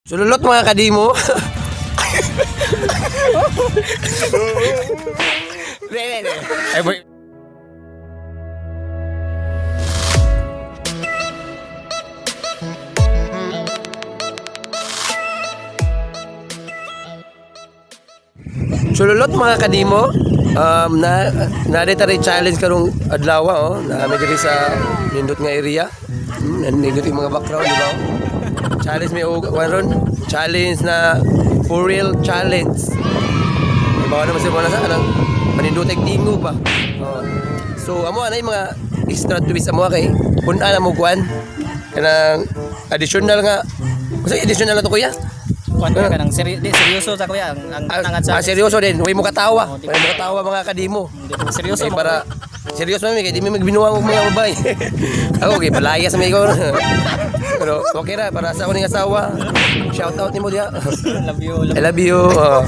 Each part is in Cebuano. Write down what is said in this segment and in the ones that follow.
Sululot, mga kadimo. Hindi, hindi. Ay, boy. Sululot, mga kadimo. Na na dito challenge karong adlaw, oh. Na diri sa nindot nga area. Nindot yung mga background, di ba? Oh? Challenge may og kuwan ron. Challenge na for real challenge. Di ba naman sila na sa anang panindot ay tingo ba. Oh. So amo ana yung mga extra twist amo kay kun-a na mo kuan kanang additional nga. Kasi additional na to, kuya. Kuan ka ng di, seryoso sa kuya ang Ah, ang ah, seryoso din, huwag mo katawa. Oh, di Huwag mo katawa, mga kadimo. Hindi po seryoso. Eh, para seryoso man kay di mi magbinuang og mga babae. Ako kay palaya sa may ko. Pero okay ra para sa akong asawa. Shout out nimo diha. Love you. Love I love you. Oh.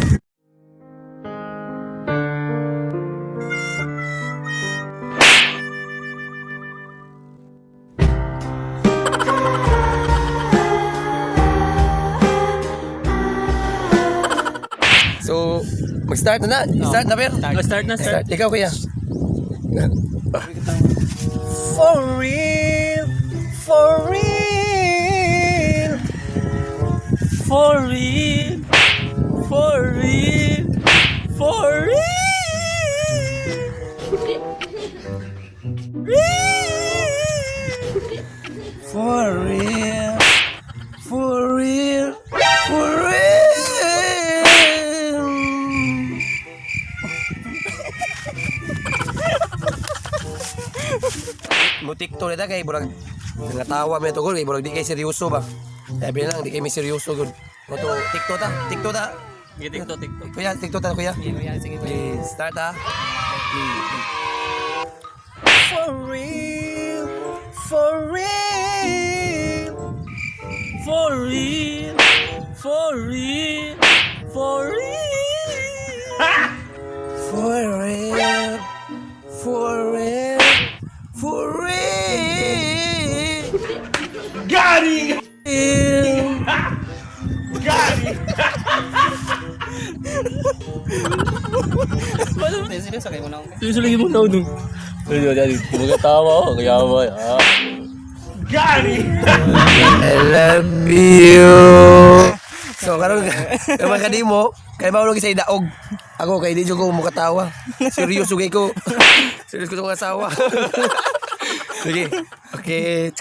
So, mag-start na na. Start na, Per. Start. Start na, start. Start. Ikaw, kuya. For real. For real. For real. For real. For real. For real. For real. For real. Mutik to nita kay burag nangatawa mi to kay burag di kay seryoso ba. Sabi lang di kay mi seryoso gud. Mo to tikto ta, tikto ta. Sige, TikTok, TikTok. Kuya, tikto ta, kuya. Sige, kuya, sige, kuya. Okay, start ah. For real. For real. For real. For real. For real. For real. For real. For real. Got him! Got him! Seryoso kayo muna. Seryoso lagi mo na, no? Ay, ay, ay, kumagatawa ako. Kaya ba, ah. Got him! I love you. So karon mga kadimo, kay mao sa idaog. Ako kay di jud ko mukatawa. Seryoso kay ko. Seryoso ko sa asawa. Sige. Okay.